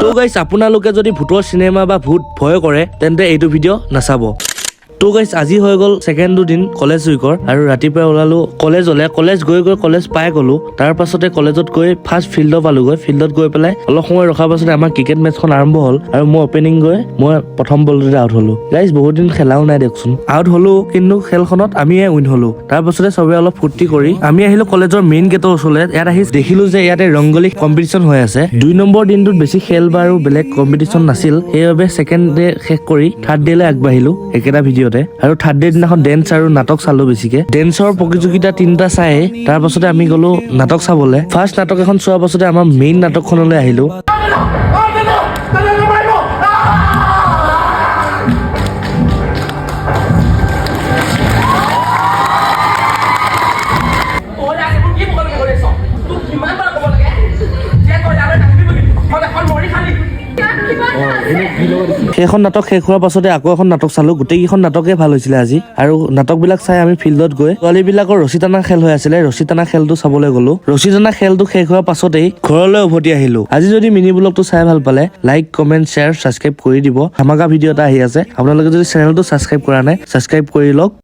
তো গাইছ, আপোনালোকে যদি ভূতৰ চিনেমা বা ভূত ভয় কৰে, তেন্তে এইটো ভিডিঅ' নাচাব। তো গাইছ, আজি হৈ গ'ল ছেকেণ্ডটো দিন কলেজ উইকৰ আৰু ৰাতিপুৱাই ওলালো কলেজলে। কলেজ গৈ গৈ কলেজ পাই গ'লো। তাৰ পাছতে কলেজত গৈ ফাৰ্ষ্ট ফিল্ডত পালোগৈ। ফিল্ডত গৈ পেলাই অলপ সময় ৰখাৰ পাছতে আমাৰ ক্ৰিকেট মেটচখন আৰম্ভ হ'ল আৰু মই অপেনিং গৈ মই প্ৰথম বলটোতে আউট হ'লো। গাইজ, বহুত দিন খেলাও নাই দিয়কচোন। আউট হ'লো, কিন্তু খেলখনত আমিয়ে উইন হ'লো। তাৰ পাছতে চবে অলপ ফূৰ্তি কৰি আমি আহিলো কলেজৰ মেইন গেটৰ ওচৰলৈ। ইয়াত আহি দেখিলো যে ইয়াতে ৰংগলী কম্পিটিশ্যন হৈ আছে। 2 নম্বৰ দিনটোত বেছি খেল বা আৰু বেলেগ কম্পিটিশ্যন নাছিল। সেইবাবে ছেকেণ্ড ডে শেষ কৰি থাৰ্ড ডেলৈ আগবাঢ়িলো একেটা ভিডিঅ'তে। আৰু থাৰ্ড ডে দিনাখন ডেন্স আৰু নাটক চালো বেছিকে। ডেন্সৰ প্ৰতিযোগিতা তিনিটা চাই তাৰ পাছতে আমি গ'লো নাটক চাবলৈ। ফাৰ্ষ্ট নাটক এখন চোৱাৰ পাছতে আমাৰ মেইন নাটকখনলৈ আহিলো। তই ইয়াত এইবোৰ কি বকনি কৰি আছ? তোক কিমান বাৰ ক'ব লাগে যে তই ইয়ালৈ নাহিবি বুলি? তই এখন মৰি খালি। সেইখন নাটক শেষ হোৱাৰ পাছতে আকৌ এখন নাটক চালো। গোটেইকেইখন নাটকে ভাল হৈছিলে আজি। আৰু নাটকবিলাক চাই আমি ফিল্ডত গৈ ছোৱালীবিলাকৰ ৰছী টানা খেল হৈ আছিলে, ৰছী টানা খেলটো চাবলৈ গ'লো। ৰছী টানা খেলটো শেষ হোৱাৰ পাছতেই ঘৰলৈ উভতি আহিলো। আজি যদি মিনি ব্লগটো চাই ভাল পালে, লাইক, কমেণ্ট, শ্বেয়াৰ, ছাবস্ক্ৰাইব কৰি দিব। ধামাকা ভিডিঅ' এটা আহি আছে। আপোনালোকে যদি চেনেলটো ছাবস্ক্ৰাইব কৰা নাই, ছাবস্ক্ৰাইব কৰি লওক।